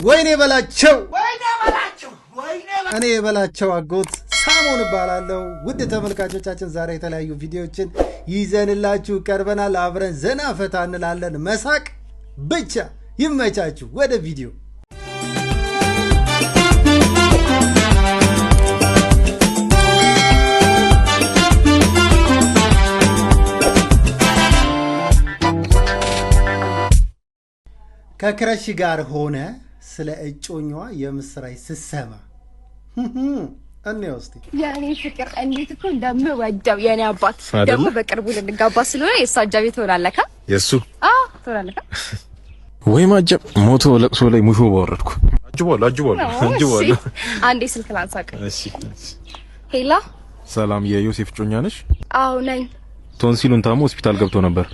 ወይኔ በላቸው፣ እኔ የበላቸው አጎት ሳሞን እባላለሁ። ውድ ተመልካቾቻችን ዛሬ የተለያዩ ቪዲዮዎችን ይዘንላችሁ ቀርበናል። አብረን ዘና ፈታ እንላለን። መሳቅ ብቻ ይመቻችሁ። ወደ ቪዲዮ። ከ crush ጋር ሆነ ስለ እጮኛዋ የምስራች ስትሰማ እንየው እስቲ። የኔ ፍቅር፣ እንዴት እኮ እንደምወደው የኔ አባት። ደግሞ በቅርቡ ልንጋባ ስለሆነ የእሱ አጃቢ ትሆናለህ። የእሱ? አዎ፣ ትሆናለህ። ወይ ማጀብ፣ ሞቶ ለቅሶ ላይ ሙሾ ባወረድኩ። አጅቧለሁ፣ አጅቧለሁ፣ አጅቧለሁ። አንዴ ስልክ ላንሳቅ። እሺ። Hello። ሰላም፣ የዮሴፍ እጮኛ ነሽ? አዎ፣ ነኝ። ቶንሲሉን ታሞ ሆስፒታል ገብቶ ነበር።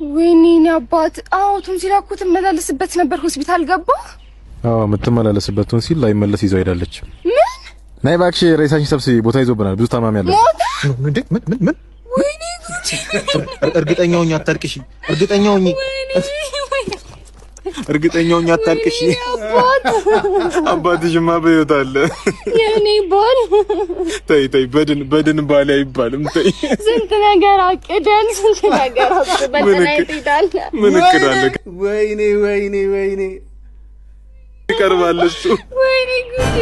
ወይኔ የኔ አባት። አዎ፣ ቶንሲል እኮ ትመላለስበት ነበር። ሆስፒታል ገባ? አዎ፣ የምትመላለስበት ቶንሲል ላይመለስ ይዘው ሄዳለች። ምን? ናይ እባክሽ፣ ሬሳሽን ሰብስቢ፣ ቦታ ይዞብናል። ብዙ ታማሚ አለ። ሞተ? እንዴ፣ ምን ምን ምን? ወይኔ! እርግጠኛ ሁኚ አታልቅሺ። እርግጠኛ ሁኚ። እርግጠኛ ሁኚ አታልቅሺ። አባት። አባትሽማ በሕይወት አለ። የኔ ባል። ተይ ተይ፣ በድን በድን ባል አይባልም። ተይ። ስንት ነገር አቅደን፣ ስንት ነገር አስበን ትሄዳለህ። ምን እቅድ አለ? ወይኔ ወይኔ ወይኔ! ይቀርባል እሱ። ወይኔ ጉዴ!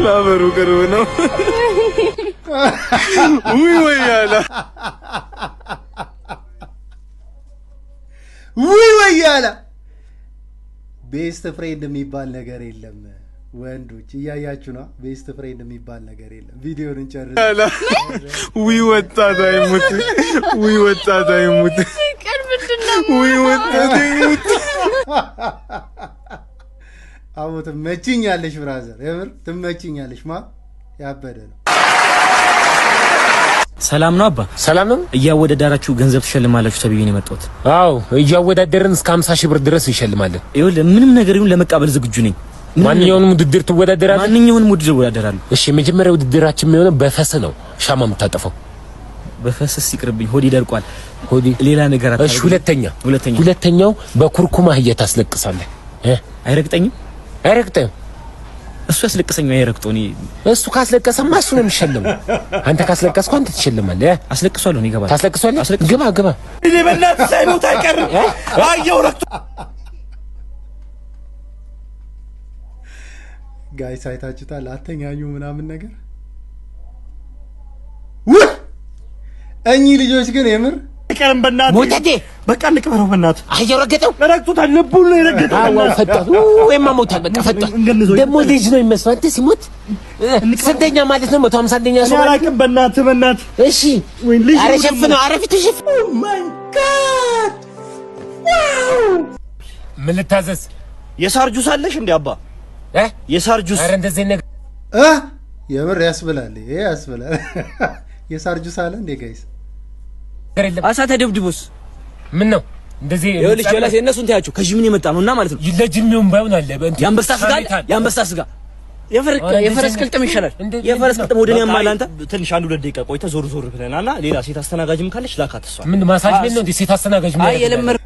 ለአፈሩ ቅርብ ነው። ውይ ወይ ያለ። ውይ ወይ ያለ። Best friend የሚባል ነገር የለም። ወንዶች እያያችሁ ነው። Best friend የሚባል ነገር የለም። ቪዲዮን እንጨርስ። ውይ ወጣት አይሙት፣ ውይ ወጣት አይሙት፣ ፍቅር ምንድን ነው? ውይ ወጣት አይሙት። አቦ ትመችኛለሽ፣ brother፣ የምር ትመችኛለሽ። ማ ያበደ ነው። ሰላም ነው አባ። ሰላም ነው። እያወዳደራችሁ ገንዘብ ትሸልማላችሁ ተብዬ ነው የመጣሁት። አዎ፣ እያወዳደርን እስከ 50 ሺህ ብር ድረስ እንሸልማለን። ይኸውልህ፣ ምንም ነገር ይሁን ለመቀበል ዝግጁ ነኝ። ማንኛውንም ውድድር ትወዳደራለህ? ማንኛውንም ውድድር እወዳደራለሁ። እሺ፣ የመጀመሪያ ውድድራችን የሚሆነው በፈስ ነው ሻማ የምታጠፋው። በፈስስ ይቅርብኝ፣ ሆዴ ደርቋል። ሆዴ ሌላ ነገር እሺ፣ ሁለተኛ ሁለተኛ ሁለተኛው በኩርኩማ አህያ ታስለቅሳለህ። እ አይረግጠኝም? አይረግጥም። እሱ ያስለቅሰኝ አይረግጦ እኔ እሱ ካስለቀሰማ እሱ ነው የሚሸለመው። አንተ ካስለቀስኩ አንተ ትሸለማለህ። አስለቅሷለሁ። እኔ እገባለሁ። ታስለቅሷለህ? ግባ ግባ። እኔ በእናትህ ሳይሞት አይቀርም። አየው ረግጦ። Guys፣ አይታችሁታል። አተኛኙ ምናምን ነገር። ውይ፣ እኚህ ልጆች ግን የምር አይቀርም። በእናትህ። ሞተዴ። በቃ እንቅበረው በእናትህ። አህያው ረገጠው። ረግጦታል። ልቡን ነው የረገጠው። አዎ፣ ፈጧል። ወይማ ሞቷል። በቃ ፈጧል። እንገንዘው። ደግሞ ልጅ ነው የሚመስለው። አንተ ሲሞት ስንተኛ ማለት ነው? 151ኛ እኔ ሰው ማለት ነው። አላውቅም። በእናትህ በእናትህ። እሺ። ወይ ልጅ አረ ነው ደግሞ። ሸፍነው፣ አረ ፊቱ ሸፍነው። My God! ምን ልታዘዝ? የሳር ጁስ አለሽ እንዴ አባ? እ? የሳር ጁስ። አረ እንደዚህ ነገር እ የምር ያስብላል። ይሄ ያስብላል። የሳር ጁስ አለ እንዴ guys? የለም። አሳ ተደብድቦስ? ምን ነው እንደዚህ? ይኸውልሽ ጀላስ፣ የእነሱን ተያቸው፣ ከጂምን የመጣ ነው እና ማለት ነው። ለጅሚውም ባይሆን አለ በእንትን የአንበሳ ስጋ አለ፣ የአንበሳ ስጋ፣ የፈረስ ቅልጥም ይሻላል። የፈረስ ቅልጥም ወደ እኔ ያማል አንተ። ትንሽ አንድ ሁለት ደቂቃ ቆይተህ ዞር ዞር ብለናና ሌላ ሴት አስተናጋጅም ካለች ላካት እሷን። ምን ማሳጅ ቤት ነው እንዴ? ሴት አስተናጋጅ ምን አይ ያደርጋል? የለመር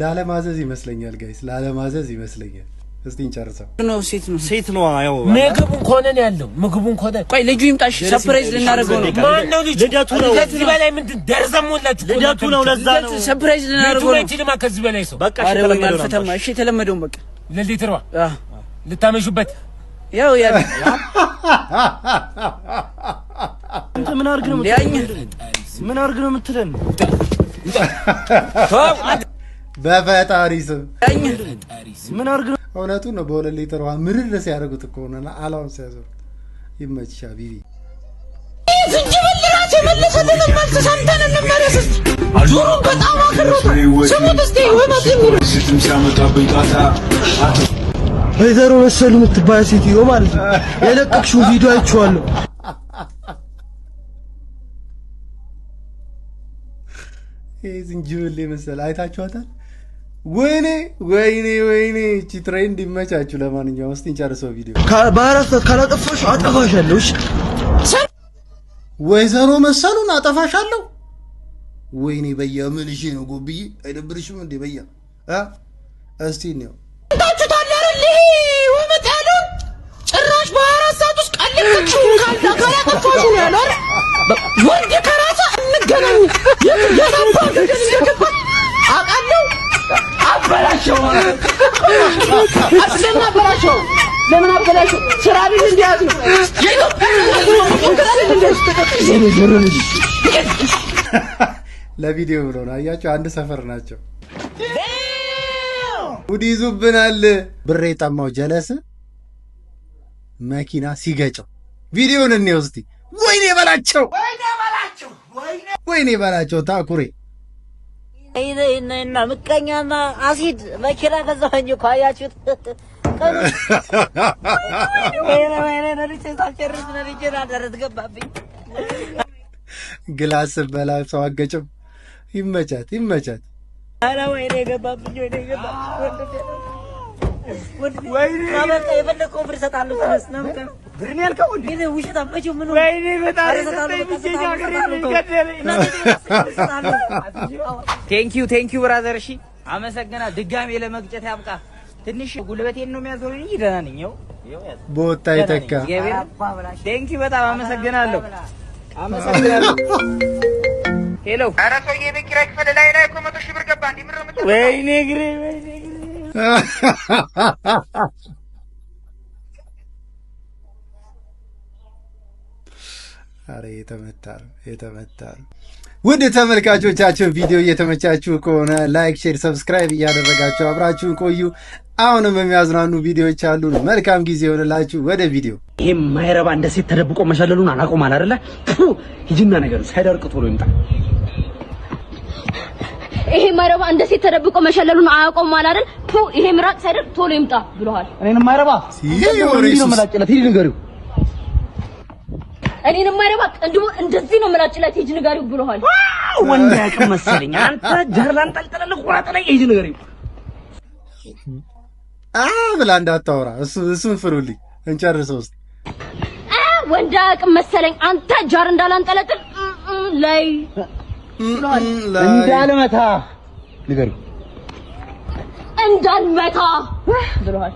ላለማዘዝ ይመስለኛል guys፣ ላለማዘዝ ይመስለኛል። እስቲ እንጨርሰው። ነው፣ ሴት ነው። ሴት ነዋ ያው። ምግቡን ከሆነ ነው ያለው። ምግቡን ከሆነ ቆይ ልጁ ይምጣሽ፣ surprise ልናደርገው ነው። ማን ነው ልጁ? ልደቱ ነው። ከዚህ በላይ ምንድን ደርዘም ሞላችሁ እኮ። ልደቱ ነው፣ ለዛ ነው። Surprise ልናደርገው ቤቱ ነው። አይችልማ ከዚህ በላይ ሰው። በቃ እሺ፣ አረ ወይ የተለመደውን አልፈተማ። አምጣ። እሺ፣ የተለመደውን በቃ። ለሊትሯ ልታመሹበት። ያው ያ አንተ ምን አድርግ ነው ያኝ የምትለን? ምን አድርግ ነው የምትለን? በፈጣሪ ስም። ምን አድርግ ነው? እውነቱን ነው። በ2 ሊትር ውሃ ምርር ሲያደርጉት እኮ ነው አላውን ሲያዞሩት። ይመችሻ ቢቢ። ዝንጅብል ራስ የመለሰልንን መልስ ሰምተን እንመለስ እስቲ። ጆሮ በጣም አክሮታል። ስሙት እስቲ እውነት የሚሉ ወይዘሮ መሰሉ የምትባል ሴትዮ ማለት ነው፣ የለቀቅሽው ቪዲዮ አይቼዋለሁ። ይሄ ዝንጅብል የመሰለ አይታችኋታል? ወይኔ ወይኔ ወይኔ! እቺ trend ይመቻችሁ። ለማንኛውም እስቲ እንጨርሰው ቪዲዮ። በ24 ሰዓት ካላጠፋሽ አጠፋሻለሁ። እሺ? ወይዘሮ መሰሉን አጠፋሻለሁ። ወይኔ በያ፣ ምን እሺ ነው ጎብዬ፣ አይደብርሽም እንዴ በያ እ እስቲ ነው ታችሁታል አይደል? ይሄ ወመጥ ያለውን ጭራሽ በ24 ሰዓት ውስጥ ቀልቅችሁ ካላጠፋችሁ ነው ያለው አይደል? ወንድ ከራሳ እንገናኝ። የታባ ገደል እንደገባ አውቃለሁ። አበላሸው። ለምን አበላሸው? ለምን አበላሸው? ስራ ቢል እንዲያዝ ነው። የኢትዮጵያ ለቪዲዮ ብሎ ነው። አያቸው አንድ ሰፈር ናቸው። ጉድ ይዙብናል። ብር የጠማው ጀለስ መኪና ሲገጨው ቪዲዮውን እንየው እስቲ። ወይኔ በላቸው፣ ወይኔ በላቸው። ታኩሬ እና ምቀኛና አሲድ መኪና ገዛሁኝ እኮ አያችሁት። ወይኔ ወይኔ፣ ነድቼ ሳልጨርስ ነድቼ ሳልጨርስ ገባብኝ። ግላስ በላ ሰው አገጭም። ይመቻት ይመቻት። ኧረ ወይኔ ገባብኝ፣ ወይኔ ገባብኝ። ወይኔ በቃ የፈለግከውን ብር እሰጥሃለሁ። ተነስ ና ብር ነው ያልከው እንዴ? ውሸታም መቼው ምን ወይኔ በጣም Thank you, thank you brother። እሺ አመሰግናለሁ። ድጋሜ ለመግጨት ያብቃ። ትንሽ ጉልበቴን ነው የሚያዞረኝ እንጂ ደህና ነኝ። ይኸው ቦታ ይተካ። Thank you በጣም አመሰግናለሁ። አመሰግናለሁ። Hello። ኧረ ሰውዬ የቤት ኪራይ ክፈል። ላይ ላይ እኮ 100,000 ብር ገባ። እንዲህ ምነው የምትለው? ወይኔ እግሬ ወይኔ እግሬ። አረ የተመታ ነው የተመታ ነው። ውድ ተመልካቾቻችን ቪዲዮ እየተመቻችሁ ከሆነ like፣ share፣ subscribe እያደረጋችሁ አብራችሁን ቆዩ። አሁንም የሚያዝናኑ ቪዲዮዎች አሉን። መልካም ጊዜ ይሆንላችሁ። ወደ ቪዲዮ። ይሄ ማይረባ እንደ ሴት ተደብቆ መሸለሉን አላቆም አለ አይደለ? ሂጂና ነገር ሳይደርቅ ቶሎ ይምጣ። ይሄ ማይረባ እንደ ሴት ተደብቆ መሸለሉን አያውቀውም አለ አይደል? ይሄ ምራቅ ሳይደርቅ ቶሎ ይምጣ ብለዋል። እኔን ማይረባ ነው መላጭለት። ሂጂ ንገሪው። እኔን ማይረባ ቅንድቡ እንደዚህ ነው መላጭለት። ሂጂ ንገሪው ብለዋል። ወንድ ያውቅም መሰለኝ። አንተ ጀርላን ጠልጥለህ ቁራጥ ላይ ሂጂ ንገሪው። አ ብላ እንዳታወራ። እሱን ፍሩልኝ እንጨርሰው እስኪ። ወንድ አያውቅም መሰለኝ። አንተ ጃር እንዳላንጠለጥል ላይ ብለዋል። እንዳልመታ ንገሪው። እንዳልመታ ብለዋል።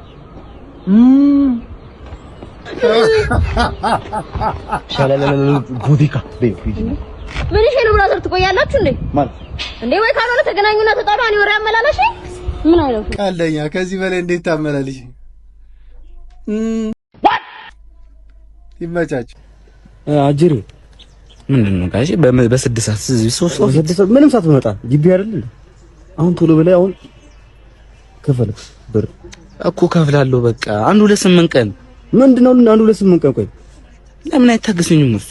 ቡቲካ ምን እሺ ነው brother፣ ትቆያላችሁ እንዴ? ማለት እንዴ ወይ ካልሆነ ተገናኙና ተጣሉ። እኔ ወሬ አመላለሽ ምን አይነቱ ቀልደኛ። ከዚህ በላይ እንዴት ታመላልሽ? ይመቻችሁ። አጅሬ ምንድን ነው ጋሼ? በስድስት ሰዓት ሶስት ሰዓት ምንም ሰዓት ብመጣ ግቢ አይደል አሁን ቶሎ ብለህ አሁን ክፈል ብር እኮ ከፍላለሁ። በቃ አንድ ሁለት ስምንት ቀን ምንድነው? አንድ ሁለት ስምንት ቀን ቆይ፣ ለምን አይታገሱኝም እርሱ?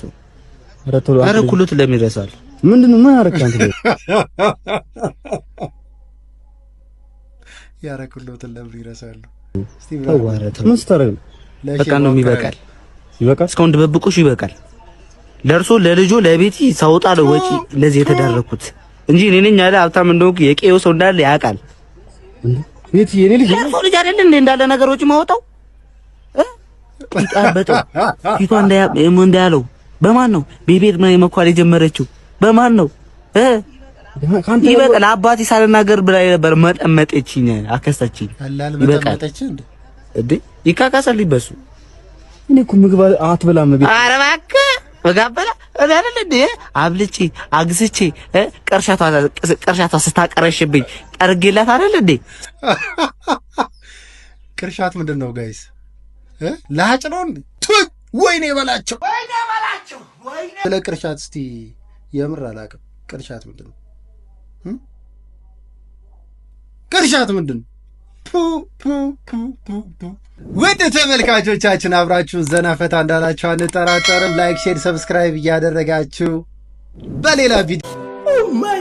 ኧረ ቶሎ ኧረ ኩሎት ለምን ይረሳል? ምንድነው? ምን አደረግህ አንተ? ያረኩሎትን ለምን ይረሳሉ? እስቲ ተው፣ ኧረ ተው። ምን ስታደርግ ነው? በቃ እንደውም ይበቃል፣ ይበቃል። እስካሁን ድብብቆሽ ይበቃል። ለእርሶ ለልጆ ለቤቲ ሳውጣ ለወጪ ለዚህ የተዳረኩት እንጂ እኔ ነኝ ያለ ሀብታም እንደሆንኩ የቄዮ ሰው እንዳለ ያውቃል። ቤቲ የኔ ልጅ ለእርሶ ልጅ አይደል እንዴ እንዳለ ነገሮች ማውጣው ቂጣበጠው ፊቷ እንዳያለው በማን ነው ቤቤት መኳል የጀመረችው? በማን ነው? ይበቃል። አባቴ ሳልናገር ብላ ነበር መጠመጠችኝ፣ አከሳችኝ። ይበቃል እንዴ ይካካሳል። ይበሱ እኔ እኮ ምግብ አትበላም ቤት። ኧረ እባክህ ምግብ በላ እኔ አይደል እንዴ አብልቼ አግስቼ ቅርሻቷ ስታቀረሽብኝ ጠርጌላት አይደል እንዴ? ቅርሻት ምንድን ነው guys? ለሀጭ ነው እንዴ? ወይኔ በላቸው፣ ወይኔ በላቸው። ስለ ቅርሻት እስቲ የምር አላውቅም። ቅርሻት ምንድን ነው? ቅርሻት ምንድን ነው? ውድ ተመልካቾቻችን አብራችሁን ዘና ፈታ እንዳላችሁ አንጠራጠርም። Like፣ share፣ subscribe እያደረጋችሁ በሌላ ቪዲዮ Oh my